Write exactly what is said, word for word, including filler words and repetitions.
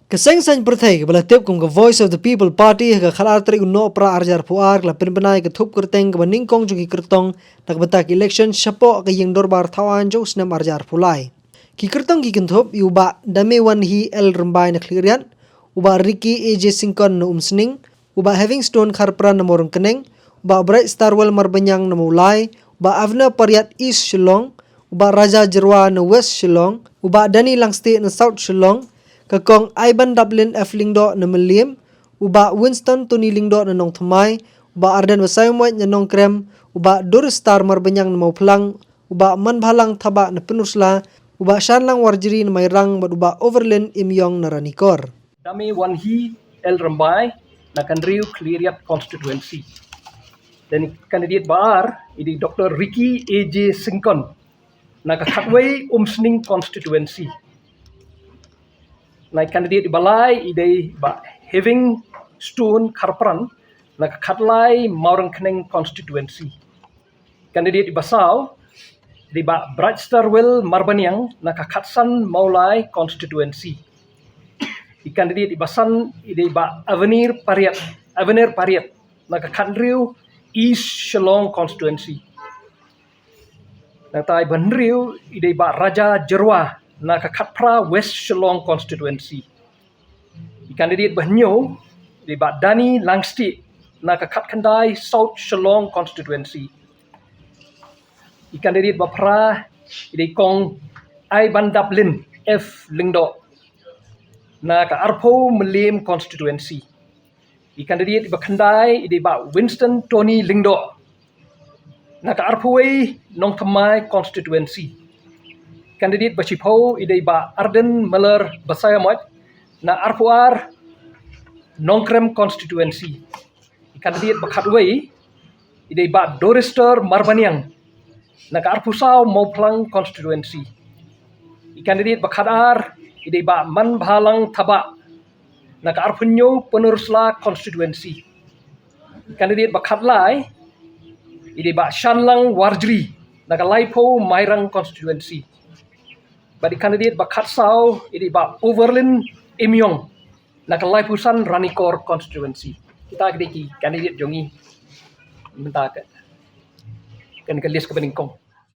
Ka seng saiñ pyrthei kaba la tip kum ka Voice of the People Party ha ka khatar tarik u Nohprah arhajar arphew ar ka la pynbna ïa ka thup kyrteng kaba nyngkong jong ki kyrtong na ka bynta ka election shapoh ka ïing dorbar thaw aiñ jong u snem arhajar arphew lai. Ki kyrtong ki kynthup ïa u Bah Damewanhi L Rymbai na Khliehriat, u Bah Ricky A J Syngkon na Umsning, u Bah Heavingstone Kharpran na Mawryngkneng, u Bah Bright Starwell Marbaniang na Mawlai, u Bah Avner Pariat East Shillong, u Bah Raja Jyrwa na West Shillong, u Bah Danny Langstieh na South Shillong, ka Kong Aibandaplin F Lyngdoh na Mylliem, u Bah Winston Tony Lyngdoh na Nongthymmai, u Bah Ardent Basaiawmoit na Nongkrem, u Bah Doristar Marbaniang na Mawphlang, u Bah Manbhalang Thabah na Pynursla, u Bah Shanlang Warjri na Mairang bad u Bah Overlin Imïong na Ranikor. Damewanhi L Rymbai na Kynriew Khliehriat Constituency. Te i candidate ba ar i dei Doktor Ricky A J Syngkon na ka khatwei Umsning Constituency. Na i candidate ba lai i dei Bah Heavingstone Kharpran na ka khatlai Mawryngkneng Constituency. Candidate ba saw i dei Bah Bright Starwell Marbaniang na ka khatsan Mawlai Constituency. I candidate ba san i dei Bah Avner Pariat, Avner Pariat na ka khathynriew East Shillong Constituency. Nangta i ba hynriew i dei Bah Raja Jyrwa na ka khatphra West Shillong Constituency. I candidate ba hynñiew i dei Bah Danny Langstieh na ka khatkhyndai South Shillong Constituency. I candidate ba phra i dei Kong Aibandaplin F Lyngdoh na ka arphew Mylliem Constituency. I candidate ba khyndai i dei Bah Winston Tony Lyngdoh na ka arphew wei Nongthymmai Constituency. Candidate ba shiphew i dei Bah Ardent Miller Basaiawmoit na arphew ar Nongkrem Constituency. I candidate ba khatwei i dei Bah Doristar Marbaniang na ka arphew saw Mawphlang Constituency. I candidate ba khatar i dei Bah Manbhalang Thabah na ka arphew hynñiew Pynursla Constituency. I candidate ba khatlai i dei Bah Shanlang Warjri na ka laiphew Mairang Constituency. Bad i candidate ba khatsaw i dei Bah Overlin Imïong na ka laiphew san Ranikor Constituency. Kita ki dei ki candidate jong ngi mynta ka, kan ka list kaba nyngkong.